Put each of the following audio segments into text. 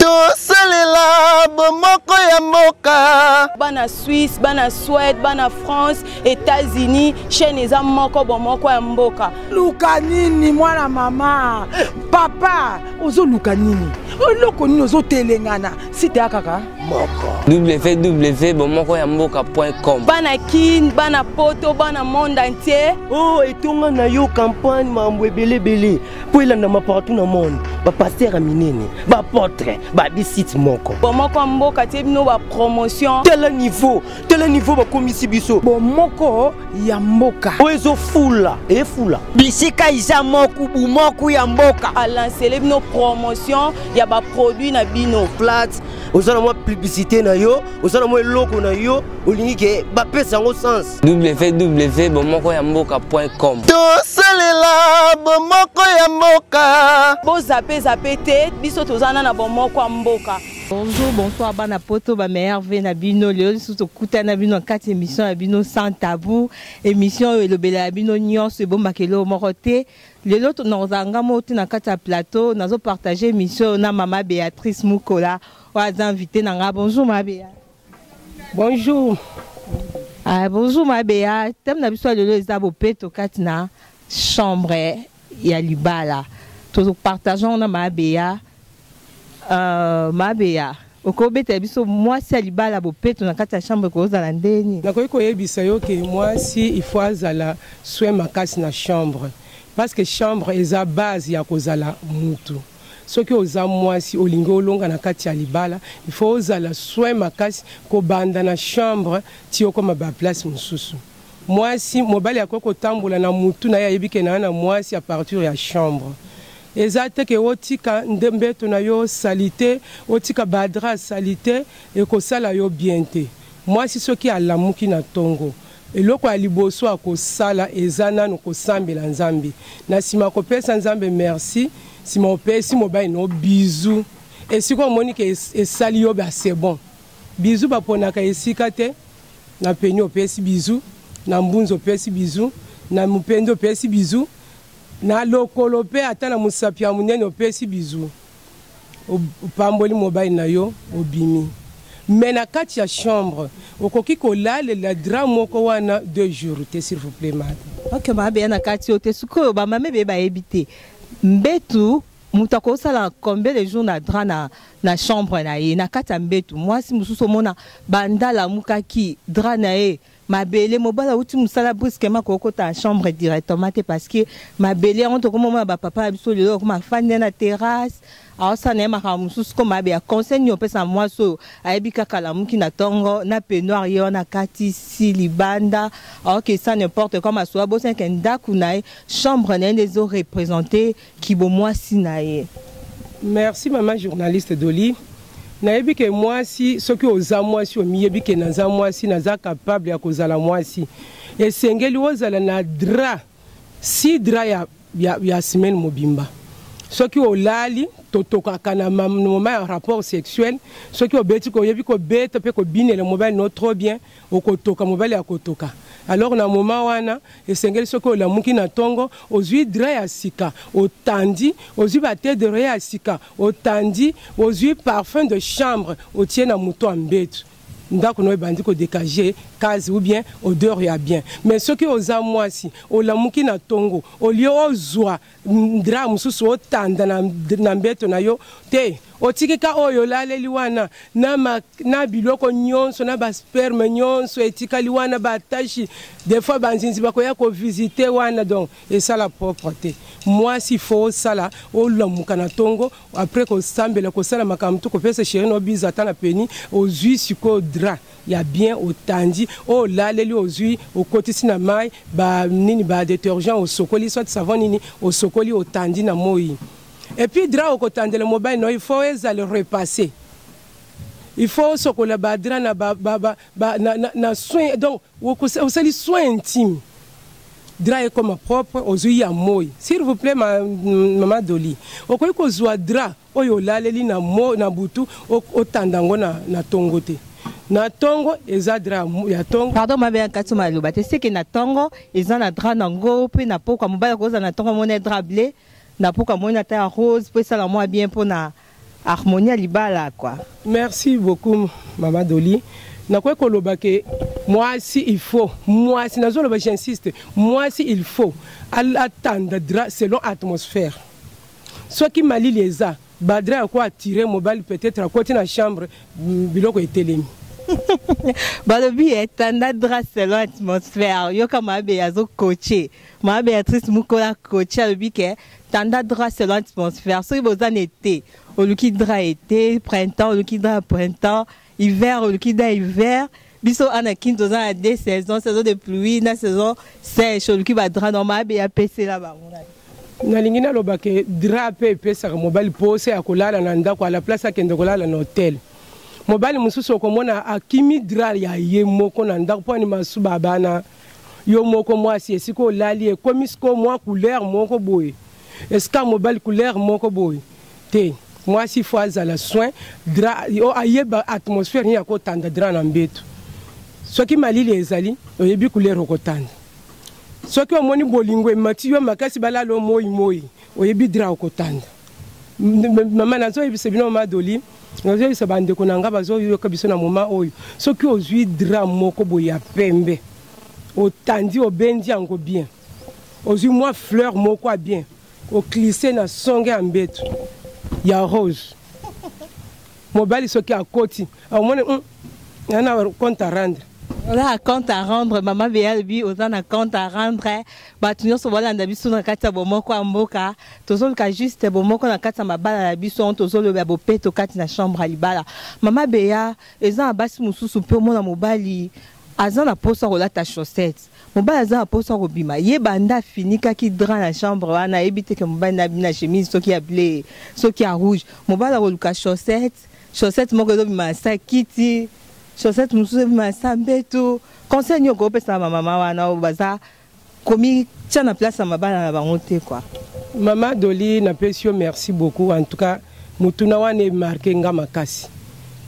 Tosalela bomoko ya mboka. Bana Suisse, bana Suède, bana France, États-Unis, chaîne eza moko bomoko ya mboka. Luka nini mwana mama? Papa, ozoluka nini? Eloko nini ozotelengana? Site ya kaka moko. www.bomoko ya mboka.com. Bana Kin, bana Poto, bana monde entier. Oh, etonga na yo campagne mambo ebele ebele mpo elandama partout na monde, bapaster ya minene, baapôtre, babisite moko. Bomoko ya mboka tie bino ba promotion. Tala niveau, tala niveau bakomisi biso. Bomoko ya mboka. Oyo ezofula, efula. Bisika iza moku bumoku ya mboka. Alancele bino promotion ya ba produit na bino. Flat, oza na mwa publicité na yo, oza na mwa eloko na yo, olingi ke bapesa yango sens. www.bomoko ya mboka.com. Tosalela bomoko ya mboka. Bozape zape te, biso toza na bomoko ya mboka. Bonjour, bonsoir bana poto, ba meilleur vœux na bino. Lelo lisusu tokutana bino na kati émission ya bino Sans Tabou, émission oyo elobela ya bino nyonso, ebombaka eloko moko te. Lelo nakozala nga moko te na kati ya plateau, nazo partager émission na mama Béatrice Mukola oyo aza invité na nga. Bonjour ma Béa. Bonjour. Ah, bonjour ma Béa. Thème na biso ya lelo eza bopeto kati na chambre ya libala. Tozo partageons na ma Béa. Ma Béa, okobetela biso mwasi ya libala bopeto na kati ya chambre ekozala ndeni? Nakoki koyebisa yo ke mwasi il faut azala soin makasi na chambre, parce que chambre eza base ya kozala mutu. Soki oza mwasi olingi olonga na kati ya libala, il faut ozala soin makasi kobanda na chambre ti okoma ba place mosusu. Mwasi, mobali akoki kotambola na mutu na ye, ayebi ke na mwasi à partir ya chambre. Eza te ke otika nde mbeto na yo salite, otika badra salite, ekosala yo bien te. Mwasi soki alamuki na ntongo, eloko ya liboso akosala eza nanu kosambela Nzambe, na nsima kopesa Nzambe merci, nsima opesi mobali no bizu. Esika omoni ke esali yo ba c'est bon. Bizu baponaka esika te, na peni opesi bizu, na mbunzu opesi bizu, na mopende opesi bizu, na lokolo mpe ata na mosapi ya monene opesi bizu, opamboli mobali na yo, obimi. Mais na kati ya chambre okoki kolalela drap moko wana 2 jours te, s'il vous plaît madame. Ok, ma Béa, na kati oyo te, sikoyo bamama ebeye bayebi te mbetu moto akosala combien de jours na drap na chambre na ye, na kati ya mbetu. Mwasi mosusu omona banda alamukaki, drap na ye mabele. Mobali awuti mosala, brusquement kokota na chambre directement te, parce que mabele yango. Tokomomona bapapa na biso lelo okoma afandi na terrasse, aosala na ye makambo mosusu. Koma abeya conseil nini opesa mwasi oyo ayebi kaka alamuki na ntongo na peignoir ye wana akati si libanda, aokesa n'importe quoi, masoa bosanke ndako na ye, chambre na ye nde ezoreprésente kibomwasi na ye? Merci mama journaliste Doli. Nayebi ke mwasi, soki oza mwasi, omiyebi ke naza mwasi, naza capable ya kozala mwasi, esengeli ozala na drap, si drap ya semaine mobimba. Soki olali, totokaka na moment ya rapport sexuel. Soki obeti, koyebi kobeta mpe kobinela mobali no trop bien, okotoka, mobali akotoka. Alors na moment wana esengeli soki olamuki na ntongo, ozwi drap ya sika otandi, ozwi batedere ya sika otandi, ozwi parfum de chambre otie na moto ya mbetu, ndako no ebandi kodégage gaz ou bien odeur ya bien. Mais soki oza mwasi, olamuki na ntongo, olie ozwa drap mosusu otanda na mbeto na yo te, otiki ka oyo olaleli wana na biloko nyonso, na basperme nyonso etikali wana, bataches, des fois banzinzi bakoya kovisite wana, donc esala propre te. Mwasi faut osala, olamuka na ntongo, après kosambela, kosala makambo to kopesa chéri no bizu ata na peni, ozwi sikoyo drap ya bien otandi, oyo olaleli ozwi, okotisi na mai banini, badétergent, osokoli, soit savon nini, osokoli, otandi na moi. Et puis drap okotandela mobali no, il faut ezala repassé, il faut osokola badrap na, ba, ba, ba, ba, na soin, donc osali soin intime, drap ekoma propre, ozwi ya moi. S'il vous plaît ma, mama Doli, okoki kozwa drap oyo olaleli na butu, otanda yango na ntongo te. Na ntongo eza drap ya ntongo. Pardon mabe, kati maloba te, seke na ntongo eza na drap nango, mpe na pokwa mobali akozala na ntongo amoni drap bleu, na pokwa amoni ata ya rose, mpo esala mwa bien mpona Harmonie ya libala quoi. Merci beaucoup mama Dolly. Nakoki koloba ke mwasi il faut mwasi nazoloba j'insiste mwasi il faut atanda drap selon atmosphère. Soki malili eza ba drap yako attirer mobali peut-être akoti na chambre biloko etelemi. Balobi etanda drap selon atmosphère. Yoka mabe azo coacher. Ma Beatrice Mukola coach alobi ke tanda drap selon atmosphère. Soki boza na été, oluki drap été, printemps oluki drap printemps, hiver oluki drap hiver. Biso ana kin toza na deux saisons, saison de pluie na saison sèche, oluki ba drap normal be apesela bango. Nalingi naloba ke drap pe epesaka mobali posa ya kolala na ndako à la place akende kolala na hotel. Mobali mosusu okomona akimi drap ya ye moko na ndako mpo ani masuba bana. Yo moko mwasi esika olali ekomi sikoyo mwa couleur moko boye, esika mobali couleur moko boye te. Mwasi faut azala soin drap, o ayeba atmosphère nini akotanda drap na mbeto. Soki malili ezali oyebi couleur okotanda. Soki omoni bolingo emati yo makasi balala yo moi moi, oyebi drap okotanda. Mama nazoyebisa bino mama Dolly, nazoyebisa bandeko na nga bazoyoka biso na moment oyo, soki ozwi drap moko boye ya pembe otandi obendi yango bien, ozwi mwa fleur moko ya bien oklise na songe ya mbeto ya rose, mobali soki akoti akomona na compte à rendre. Oza na compte à rendre, mama Beya alobi oza na compte à rendre. Bato nyonso balanda biso na kati ya bomoko ya mboka, tozoluka juste bomoko na kati ya mabala na biso, tozoloba bopeto kati na chambre ya libala. Mama Beya, eza na basi mosusu mpe omona mobali aza na posa kolata chaussette, mobali aza na posa kobima, ye banda afinikaki drap na chambre wana, ayebi te ke mobali na bina chemise soki ya bleu soki ya rouge, mobali akoluka chaussette, chaussette moko ezobima na sa kiti, chaussette mosusu ezobima na sa mbeto. Conseil nini okopesa ba mama wana oyo baza komitia na place ya mabala na bango te quoi? Mama Dolly, napesi yo merci beaucoup. En tout cas motuna wana emarke nga makasi,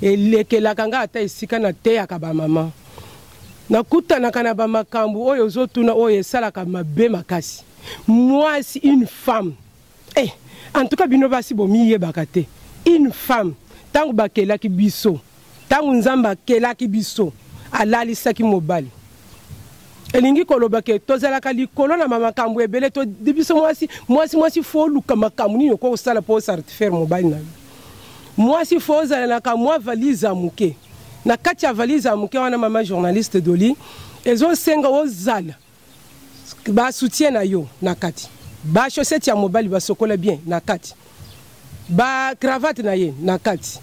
elekelaka nga ata esika nateyaka ba mama, nakutanaka na ba makambo oyo ozotuna oyo esalaka mabe makasi. Mwasi, une femme, en tout cas bino basi bomiyebaka te. Une femme ntango bakelaki biso, ntango Nzambe akelaki biso, alalisaki mobali, elingi koloba ke tozalaka likolo na makambo ebele. To biso mwasi, mwasi, mwasi fo oluka makambo nini okoki kosala mpo osatisfaire mobali na yo. Mwasi fo ozala na ka mwa valise ya moke. Na kati ya valise ya moke wana, mama journaliste Dolly, ezosenga ozala ba soutien na yo na kati, ba chaussette ya mobali basokola bien na kati, ba cravate na ye na kati,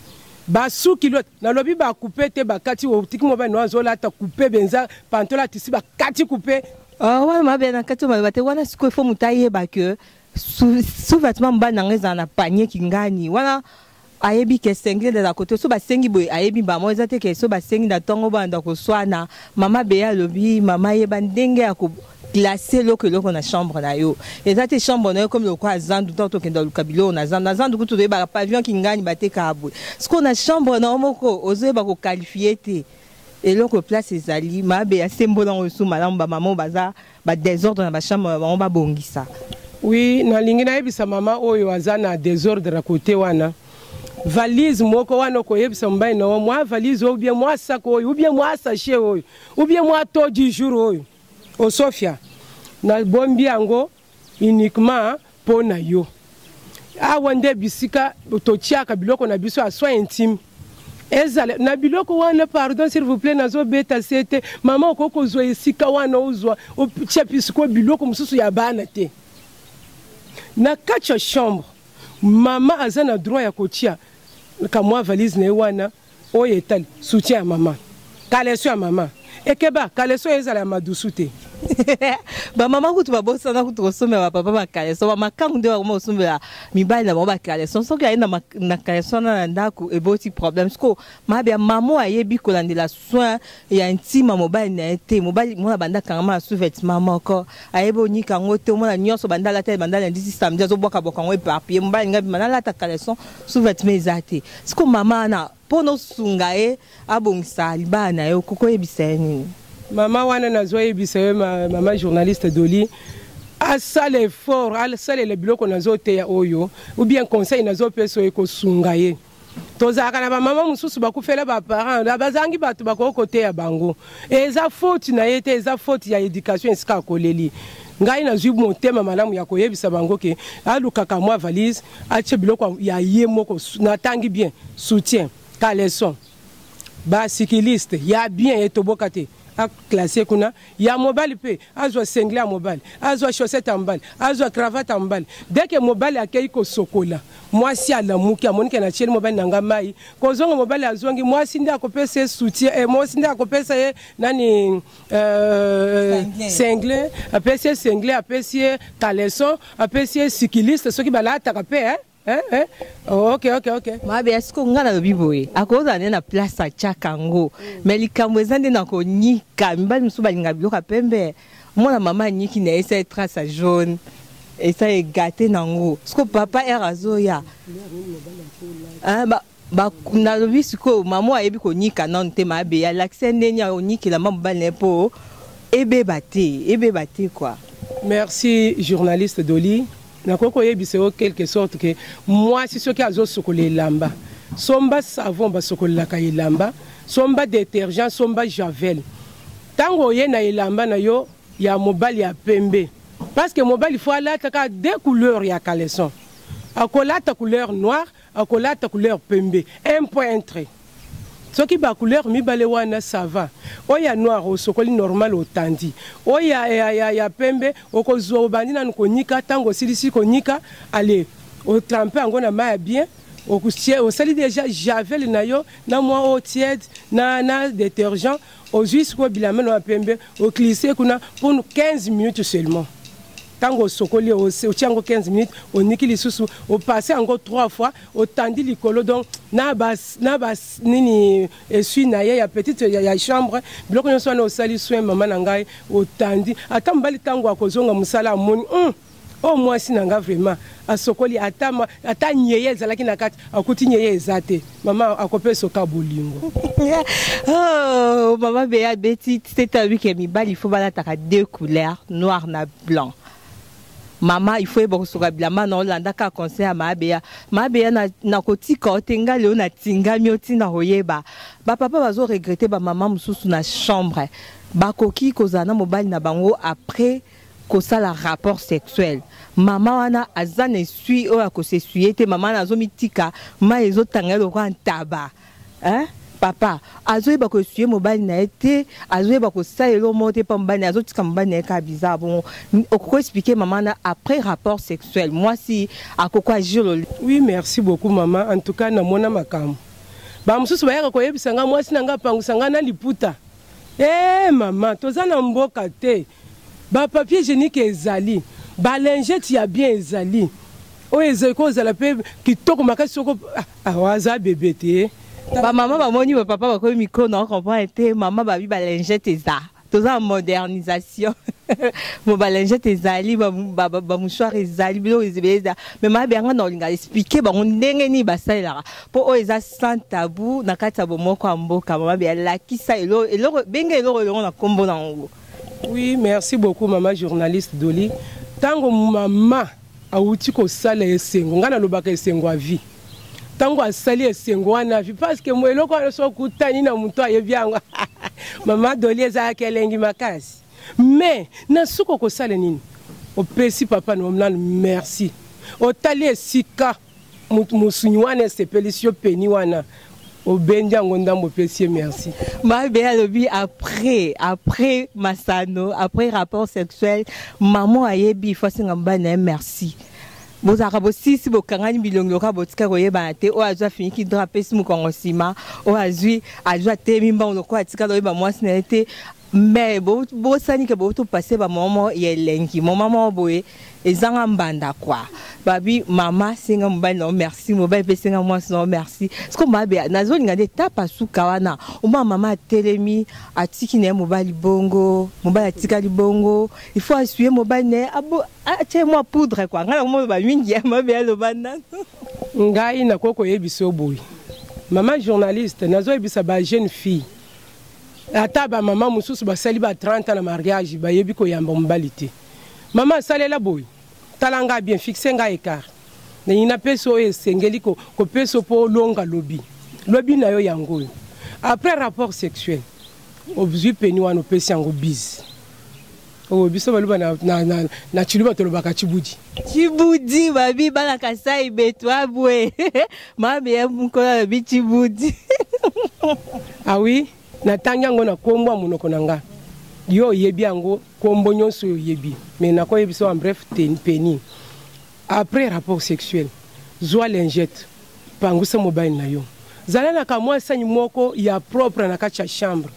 ba suki lot nalobi ba coupe te, bakati otiki mobali no azolata coupe benza pantola tisi bakati coupe. Wana mabe na kati maloba te wana. Sikoyo fo moto ayeba ke sous-vêtement mobali na nga ezala na panier kingani wana, ayebi ke singlet ezala kote so basengi boye, ayebi bango eza te ke so basengi na ntongo banda koswana. Mama Beya alobi mama ayeba ndenge ya ko classer eloko eloko na chambre na yo. Eza te chambre na yo komi lokola zandu, ntango tokende luka biloko na zandu, na zandu kutu toyebaka pavillon kingani batekaka boye. Sikoyo na chambre na yo moko ozoyeba koqualifier te eloko place ezali. Mabe ya sembola yango esu malamu, bamama oyo baza badésordre na bachambre na bango babongisa. Oui, nalingi nayebisa mama oyo aza na désordre na kote wana, valise moko wana okoyebisa mobali na yo, mwa valise oyo, ou bien mwa sac oyo, ou bien mwa sachet oyo, ou bien mwa to du jour oyo osofia, nabombi yango uniquement mpo na yo. Awa nde bisika totiaka biloko na biso ya soin intime, ezala na biloko wana. Pardon, s'il vous plaît, nazobeta se te. Mama, okoki kozwa esika wana, ozwa otia pisiko biloko mosusu ya bana te na kati ya chambre. Mama aza na droit ya kotia kamwa valise na ye wana oyo etali soutien ya mama, caleçon ya mama. Ekeba, caleçon ezala ya madusu te. Bamama kutu babosana kutu kosombela bapapa bacaleçon, bamakangu nde bakoma kosombela mibali na bango bacaleçon. Soki aye na caleçon wana na ndako, eboti problème. Siko mabe ya mama ayebi kolandela soin ya ntima mobali na ye te. Mobali mona banda kangama na sous-vêtement moko, ayebi onika yango te. Omona nyonso banda alata, banda lundi ti samedi, azobwakabwaka yango éparpillé. Mobali ngai bima nalata caleçon, sous-vêtement eza te. Siko mama wana, mpo nosunga ye abongisa libala na ye, okoki oyebisa ye nini? Mama wana, nazoyebisa ye, mama journaliste Dolly, Asala effort, asalela biloko nazoteya oyo ou bien conseil nazopesa oyo ekosunga ye. Tozalaka na bamama mosusu bakufela baparent, bazangi bato bakoki koteya bango. Eza faute na ye te, eza faute ya éducation esika akoleli. Ngai nazwi motema malamu ya koyebisa bango ke alukaka mwa valise, atie biloko ya ye moko. Natangi bien soutien, caleçon, bacycliste ya bien etoboka te, aclasse kuna. Ya mobali mpe azwa singlet ya mobali, azwa chaussette ya mobali, azwa cravate ya mobali. Dès que mobali akei kosokola, mwasi alamuki, amoni ke natieli mobali na nga mai. Kozonga, mobali azongi, mwasi nde akopesa ye soutien, mwasi nde akopesa ye nani, singlet, apesi ye singlet, apesi ye caleçon, apesi ye cycliste soki balataka mpe, eh? Eh, eh. Oh, ok ok ok. Mabe ya siko nga nalobi boye, akozala nde na place atiaka yango, mais likambo eza nde na konyika. Mibali mosusu balinga biloko ya pembe. Mwana mama anyiki na ye, esali trace ya jaune, esa egate nango. Siko papa ere azoya, nalobi sikoyo mama ayebi konyika nanu te. Mabe, alakisa ndenge onyikela ma mobali na ye mpo ebeba te, ebeba te quoi. Merci, journaliste Doli. Nakoki koyebisa yo quelque sorte ke mwasi soki azosokola elamba, somba savon basokolelaka elamba, somba détergent, somba javel. Ntango oye na elamba na yo ya mobali ya pembe, parce que mobali faut alataka deux couleurs ya caleçon, akolata couleur noire, akolata couleur pembe, un point un trait. Soki ba couleur mibale wana, ça va. Oyo ya noir osokoli normal, otandi. Oyo ya pembe okozwa, obandi nanu konika. Ntango osilisi konika, ale otrempe yango na mai ya bien, osali déjà javel na yo na mwa eau tiède na détergent. Ozwi sikoyo bilamba na ya pembe, oglisse kuna pour 15 minutes seulement. Ntango osokoli, otia yango 15 minutes, oniki lisusu, opasse yango 3 fois, otandi likolo. Donc na ba nini, essuie na ye ya petite ya chambre, biloko nyonso wana osali soin. Mama na ngai, otandi, ata mobali ntango akozonga mosala amoni, oyo mwasi na nga vraiment asokoli, ata nyeye ezalaki na kati, akuti nyeye eza te. Mama akopesa oka bolingo. Oh, mama Beya abeti tete, alobi ke mibali faut balataka deux couleurs, noir na blanc. Mama, il faut yeba kosoka bilamba na olanda kaka conseil ya Mabeya. Mabeya, na kotika o te, nga lelo natingami otinda koyeba. Bapapa bazoregretter bamama mosusu na chambre, bakoki kozala na mobali na bango après kosala rapport sexuel, mama wana aza na essuie oyo akos'essuyer te. Mama wana azomitika mai ezotanga ye lokola ntaba, hein? Papa azoyeba koessuyer mobali na ye te, azoyeba kosala eloko moko te mpa mobali na ye, azotika mobali na ye kaka bizarre bongo. Okoki expliquer mama wana, après rapport sexuel mwasi akoko agir? Oui, merci beaucoup, mama. En tout cas namona makambo. Bamosusu bayaka koyebisa nga, mwasi na nga apangusa nga na liputa. E mama, toza na mboka te, bapapier hygiénique ezali, balingettes ya bien ezali, oyo ezali kozala mpe kitoko makasi. Soko aza bebe te. Bamama bamoni bapapa bakomi mikro na comprendre te. Mama babi balingettes eza, toza na modernisation mo, balingettes ezali, bamouchoir ezali, biloko ezebele eza. Mais mabe yanga na olinga expliquer bango ndenge nini basalelaka, mpo oyo eza sans tabou na kati ya bomoko ya mboka. Mama be alakisa eloko, benga eloko elongo na nkombo na yango. Oui, merci beaucoup, mama journaliste Doli. Ntango mama awuti kosala esengo, ngai nalobaka esengo ya vie, ntango asali esengo wana vie, parce que eloko wana so okutani na moto ayebi yango, mama Doli, ezalaka elengi makasi. Mais na suka okosala nini? Opesi papa na nanu merci, otali esika mosuni wana esepelisi yo, peni wana obendi yango ndambo, opesi ye merci. Mabe alobi après masano, après rapport sexuel, maman ayebi faut asenga mobali na ye merci. Bozalaka bosisi, bokangani bilongi lokola botika koyebana te. Oyo azwi afiniki drap, apesi mokongo nsima, oyo azwi atemi mbango lokola atikala oyeba mwasi na ye te. Mais bosani ke botopase bamama ya elengi, moma moko boye ezanga mbanda kwa. Babi mama senga mobali na yo merci, mobali mpe senga mwasi na yo merci. Siko mabe nazolinga nde etapa suka wana, omona mama atelemi, atiki na ye mobali bongo, mobali atikali bongo, il faut assuye mobali na ye, atie mwa poudre kwa. Ngai nakomoloba mingi ya mabe, aloba nano. Ngai nakoki koyebisa yo boye, mama journaliste, nazoyebisa ba jeune fille, ata bamama mosusu basali ba 30 ans na mariage, bayebi koyamba mobali te. Mama asalela boye, tala nga bien, fixe nga écart. Nalingi napesa oyo esengeli kopesa mpo olonga lobi. Lobi na yo yango oyo. Après rapport sexuel, ozwi peni wana opesi yango bise. Oyo oh, biso baluba na, na, na, na chiluba tolobaka chibudi. Chibudi babi bana Kasai betu abwe. Mabe ya mokolo alobi chibudi. Ah oui, natangi yango na kombo ya monoko na nga. Yo oyebi yango kombo nyonso oyo oyebi. Mais nakoyebisa en bref peni. Après rapport sexuel, zwa lingette, pangusa mobali na yo. Zala na ka mwa sani moko ya propre na kati ya chambre.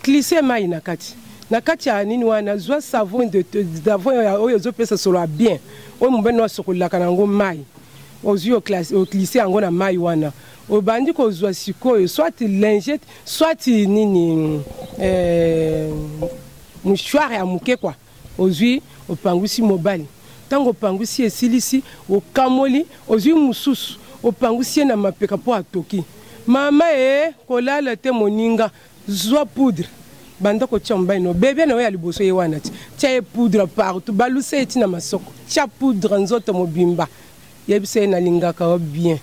Clisse mayi na kati. Na kati ya nini wana, zwa savon de savon oyo ezopesa solo ya bien. Oyo mobali na yo asokolelaka na yango mayi. Ozwi oklise yango na mayi wana. Obandi kozwa sikoyo soit lingette, soit nini eh, mouchoir ya moke quoi. Ozwi opangusi mobali, ntango opangusi esilisi, okamoli, ozwi mosusu opangusi ye na mapeka mpo atoki. Mama ee, kolala te moninga, zwa poudre banda kotia mobali no bebe na yo ya liboso ye wana ti tia ye poudre partout, balusa ye ti na masoko, tia poudre nzoto mobimba, yebisa ye nalingaka yo bien.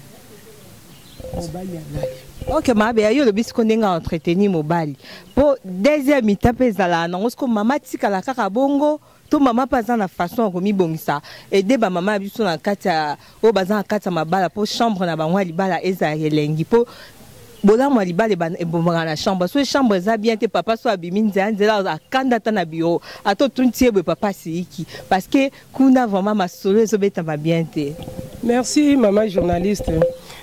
Mobali alali. Ok mabe ya yo olobi siko ndenge entretenir mobali po deuxième mi-temps mpe ezalaka nango siko mama atikala kaka bongo to mama mpe aza na façon ya komibongisa aide bamama ya biso na kati ya oyo baza na kati ya mabala mpo chambre na bango ya libala ezala elengi mpo bolamu ya libala ebomaka na chambre soki chambre eza bien te papa so abimi nzela nzela akanda ata na bureau ata otunti ye boye papa asiyiki parce que kuna vraiment masolo ezobetama bien te. Merci mama journaliste.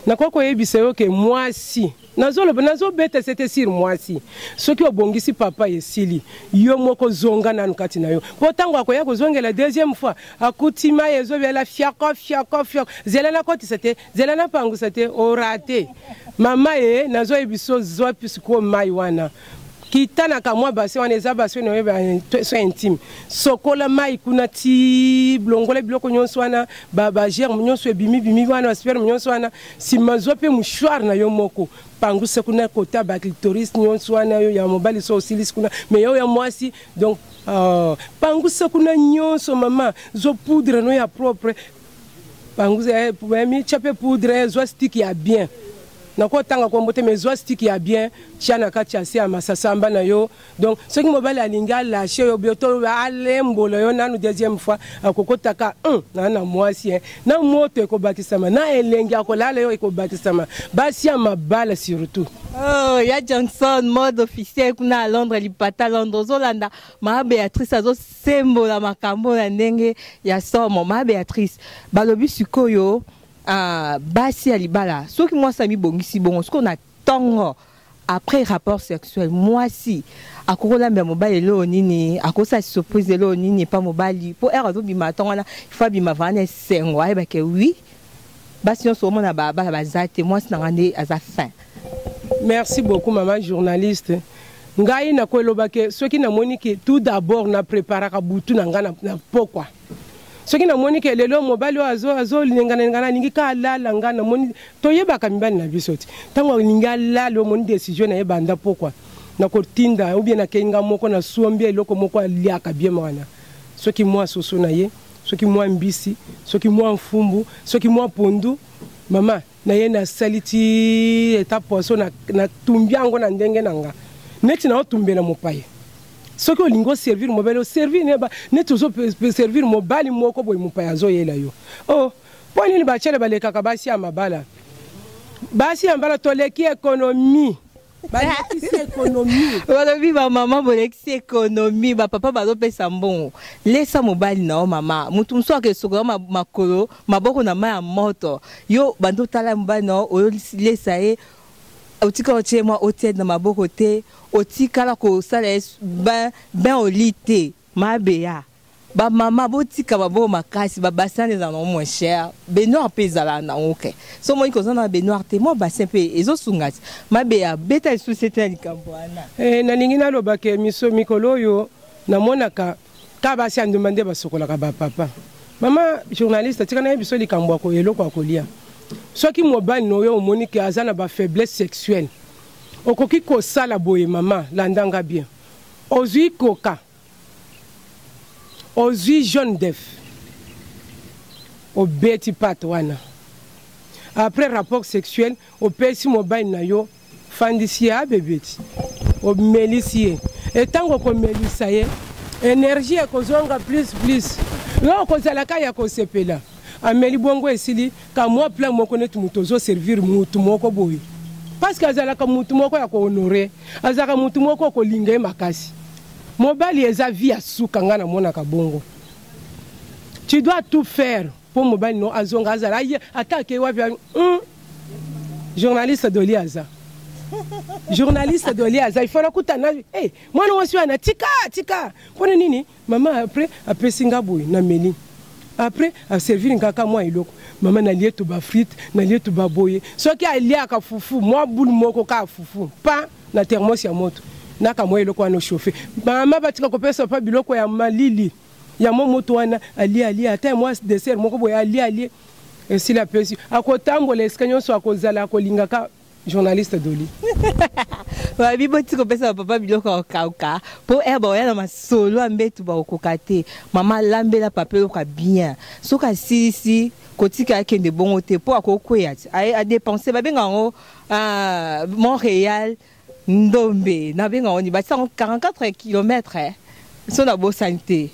Nakoki koyebisa yo ke mwasi nazoloba nazobeta sete sur mwasi soki obongisi papa esili yo moko zonga nanu kati na yo mpo ntango akoya kozongela deuxième fois akuti mai ezobela fioko fioko fioko zela nakotisa te zela napangusa te orate mama ye nazoyebisa ozwa sikoyo mai wana kita na kamwa bassin wana eza bassin na yo so intime sokola mai kuna ti longola biloko nyonso wana bagerme nyonso ebimi bimi wana basperme nyonso wana nsima zwa mpe mouchoir na yo moko pangusa kuna kota baclitoris nyonso wana yo ya mobali so osilisi kuna mais yo ya mwasi donc uh, pangusa kuna nyonso mama zwa poudre no ya propre pangusa eh, mitya mpe poudre zwa stick ya bien nakotanga kombo te mais zwa stick ya bien tia na kati ya se ya masasamba na yo donc soki mobali alingi alashe yo bio to alembola yo nanu deuxième fois akokotaka un na na mwasi eh. na moto ekobakisama na elengi akolala yo ekobakisama basi ya mabala surtout. Oh, ya Johnson mode officiel kuna à Londres lipata Londres ozolanda ma Béatrice azosembola makambo na ndenge ya somo. Ma Béatrice balobi sikoyo ah, basi ya libala soki mwasi amibongisi bongo sikoyo na ntongo après rapport sexuel mwasi akoki kolambela mobali eloko nini, akosala surprise eloko nini epa mobali mpo heure azobima ntongo wana ifo abima vana na esengo ayebake oui basi nyonso omona bana baza te mwasi na ngai nde aza fin. Merci beaucoup mama journaliste. Ngai nakoloba ke soki namoni ke tout d'abord na preparaka butu na ngai na pokwa. Soki namoni ke lelo mobali oyo azolinganalingana alingi ka alala ngai namoni toyebaka mibali na biso ti ntango alingi alala omoni décision na ye banda pokwa nakotinda ou bien nakei ngai moko nasombi eloko moko aliaka bien wana soki mwa soso na ye soki mwa mbisi soki mwa mfumbu soki mwa pondu mama na ye nasali ti eta poisson natumbi yango na ndenge na nga neti naotumbela mopaya soki olingi oservir mobali oservir neti ozoservir mobali moko boye mopaya azoyela yo oh mpo nini bacele balekaka basi ya mabala basi ya mabala toleki ekonomi balekisi ekonomi balobi bamama bolekisi ekonomi bapapa bazopesa mbongo lesa mobali na yo mama moto mosusu akesokola makolo maboko na mai ya moto yo bando otala mobali na yo oyolesa ye otika otie mwa otiede na maboko te otikala kosala ye bain au lit te mabeya ba mama botika maboko makasi ba bassin ezala nango moins cher baignoire mpe ezalaka nango ke so omoni koza na baignoire te mwa bassin mpe ezosunga ti mabeya beta lisusu ete na likambo wana. Eh, nalingi naloba ke miso mikolo oyo namonaka ka basi ya ndumba nde basokolaka ba papa. Mama journaliste tika nayebi biso likambo ya eloko ya kolia. Soki mobali na oyo omoni ke aza na ba faiblesse sexuelle okoki kosala boye mama landa nga bien ozwi koka. Ozwi jaune d'œuf, obeti pate wana, après rapport sexuel opesi mobali na yo, fandisi ye abebeti, omelisi ye. Etango okomelisa ye, énergie ekozonga plus plus, yo okozalaka ya kosepela. Ameli bongo, esili ka mwa plan moko neti moto ozoservir mutu moko boye, parce que azalaka mutu moko ya kohonorer, azalaka mutu moko okolinga ye makasi. Mobali eza vie ya suka, ngai namonaka bongo. Tu dois tout faire mpo mobali no azonga, azala aye ata akei wapi. Journaliste Doli aza, journaliste Doli aza, il faut nakutana. Hey, mwana mwasi wana, tika tika, mpona nini mama? Après apesi nga boye, nameli, après aservir nga ka mwa eloko, mama, nalie to bafrites, nalie to baboye. Soki aliaka fufu, mwa boule moko kaka fufu pa na thermos ya moto, naka mwa eloko wana ochauffe. Mama, batika kopesa pa biloko ya malili ya mo moto wana. Alie, alie ata mwa dessert moko boye, alie, alie, esili, apesi, akotambola esika nyonso akozala, akolingaka journaliste Doli. Babi boti kopesa bapapa biloko ya kokauka, mpo ere baoya na masolo ya mbetu bakokoka te. Mama, alambela papa eloko bien, soki asilisi, kotika akende bongo te, mpo akokweya ti adépenser. Babenga yango Montréal Ndombe, nabenga yango nini, batia yango 44 km so nabosani te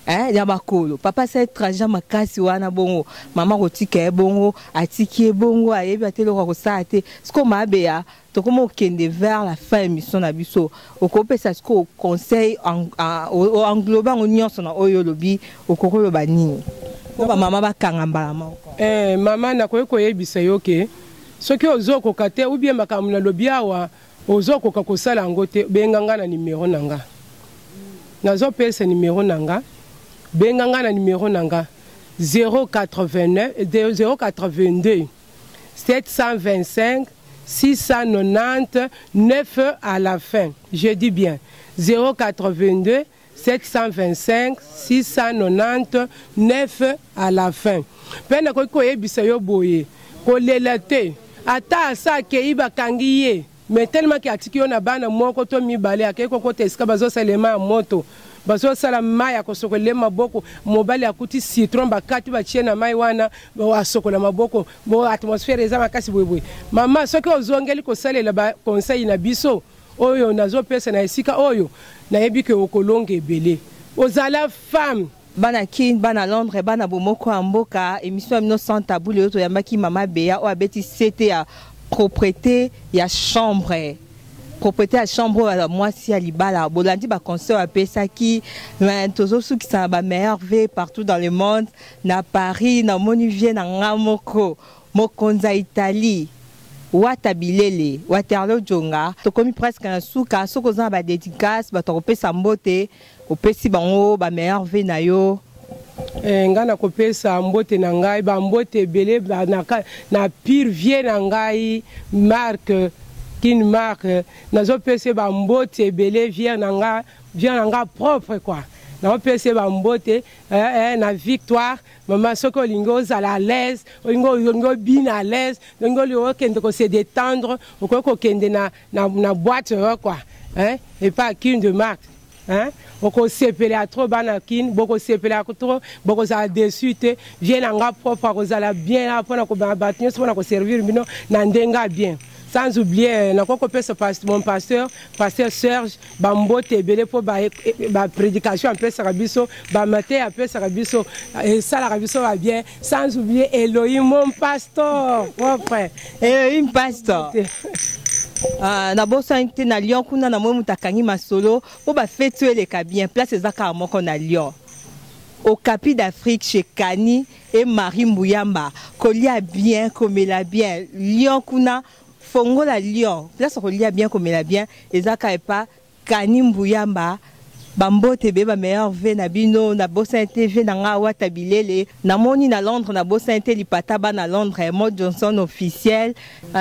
ya makolo. Papa asali trajet makasi wana bongo, mama kotika ye bongo, atiki ye bongo, ayebi ate eloko akosala te. Sikoyo mabeya, tokoma kokende vers la fin émission na biso. Okopesa sikoyo conseil, englobe yango nyonso na oyo olobi, okoki koloba nini mpo bamama bakanga mbala moko? Mama, nakoki koyebisa yo ke soki ozokoka te, ou bien makambo nalobi awa ozokoka kosala yango te, benga nga na nimero na nga. Nazopesa nimero na nga, benga nga na nimero na nga 089 082 725 690 9 à la fin. Je dis bien 082 725 690 9 à la fin. Mpe nakoki koyebisa yo boye, kolela te. Ata asa akei, bakangi ye, mais tellement ke atiki yo na bana moko to mibale, akei kokota esika bazosalema ya moto, bazosala mai ya kosokola maboko, mobali akuti citron, bakati, batie na mai wana, asokola maboko bo, atmosphère eza makasi boyeboye. Mama, soki ozongeli kosalela baconseil na biso oyo nazopesa na esika oyo, nayebi ke okolonga ebele, ozala femme. Bana Kin, bana Londres, bana bomoko ya mboka, émission ya bino Sans Tabou. Lelo toyambaki mama Beya oyo abeti sete ya propreté ya chambre, propreté ya chambre oyo ya mwasi ya libala. Bolandi baconseil oyo apesaki. Tozosukisa na bameilleurs vœux partout dans le monde. Na Paris namoni vieux na nga moko, mokonzi ya Italie, Wata Bilele, Waterlo Jonga. Tokomi presque na suka. Soki oza na badédicace, bato akopesa mbote, opesi bango bameilleurs vœux na yo. Ngai nakopesa mbote na ngai, bambote ebele na pire vieux na ngai Mark Kin Mark. Nazopesa ye bambote ebele, vieux na ngai, vieux na ngai propre quoi. Naopesa ye bambote na Victoire. Mama, soki olingi ozala à l'aise, olingi obina à l'aise, olingi okende kose détendre, okoki kokende na boîte oyo quoi, hein, epa Kin de Mark, hein, okosepela trop. Bana Kin, bokosepela trop, bokozala déçu te. Vieux na nga propre akozala bien na mpona kobanga bato nyonso, mpona koservir bino na ndenge ya bien. Sans oublier, nakoki kopesa mon pasteur, pasteur Serge, bambote ebele, mpo baprédication apesaka biso, bamateya apesaka biso, esalaka biso babien. Sans oublier Elohim, mon pasteur propre. Elohim pasteur. Nabosani te, na Lyon kuna na moi moto akangi masolo mpo bafeti oyo eleka bien, place eza kaka moko na Lyon, Okapi d'Afrique, chez Kani et Marie Mbuyamba. Kolia bien, komela bien, Lyon kuna, fongola Lyon, place kolia bien, komela bien, eza kaka epa Kani Mbuyamba. Bambote ebele, bameilleurs vœux na bino. Nabosani te vieux na nga Awata Bilele, namoni na Londres. Nabosani te lipata bana Londres, Mo Johnson officiel.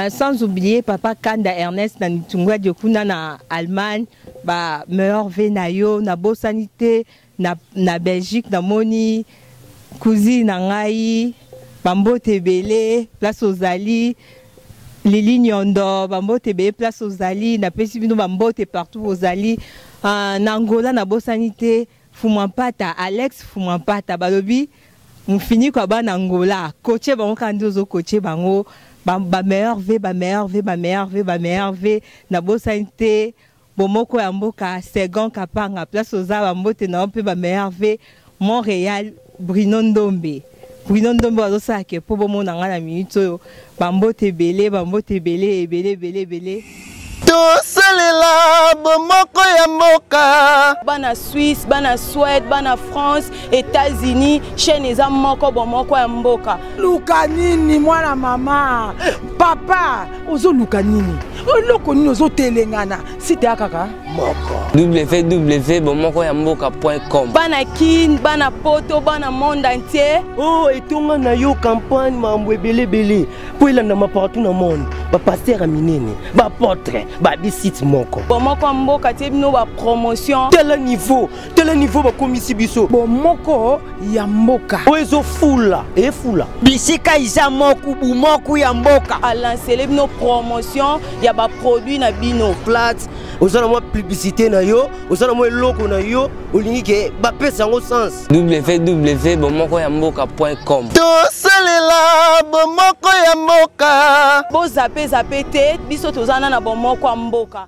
Sans oublier papa Kanda Ernest na Nitungwadio kuna na Allemagne, bameilleurs vœux na yo. Nabosani te na Belgique namoni cousine na ngai, bambote ebele place ozali, Lili Nyondo, bambote ebele place ozali. Napesi bino bambote partout bozali. Na Angola nabosani te. Fumampata, Alex Fumampata balobi mufiniko ya bana Angola coache bango kaka nde ozo coache bango ba, ba meilleur v ba meilleur v ba meilleur v ba meilleur v nabosani te bomoko ya mboka Second Kapanga place oza ba mbote na yo mpe ba meilleur v Montréal Bruno Ndombe Bruno Ndombe azosala ke mpo bomona ngai na minute oyo bambote ebele bambote ebele ebele ebele ebele. Tosalela bomoko ya mboka. Bana Suisse, bana Suède, bana France, États-Unis, chaîne eza moko bomoko ya mboka. Luka nini mwana mama? Papa, ozoluka nini? Eloko nini ozotelengana? Site ya kaka moko. www.bomokoyamboka.com. Bana Kin, bana Poto, bana monde entier. Oh, etonga na yo campagne mambo ebele ebele mpo elandama partout na monde bapaster ya minene baapôtre babisite moko bomoko ya mboka tie bino bapromotion tala niveau tala niveau bakomisi biso bomoko ya mboka oyo ezofula efula bisika iza moku bumoku ya mboka alansele bino promotion ya baproduit na bino flat oza na mwa publicité na yo oza na mwa eloko na yo olingi ke bapesa yango sens www.bomokoyamboka.com tosalela bomoko ya mboka bozape zape te biso toza na na bomoko ya mboka.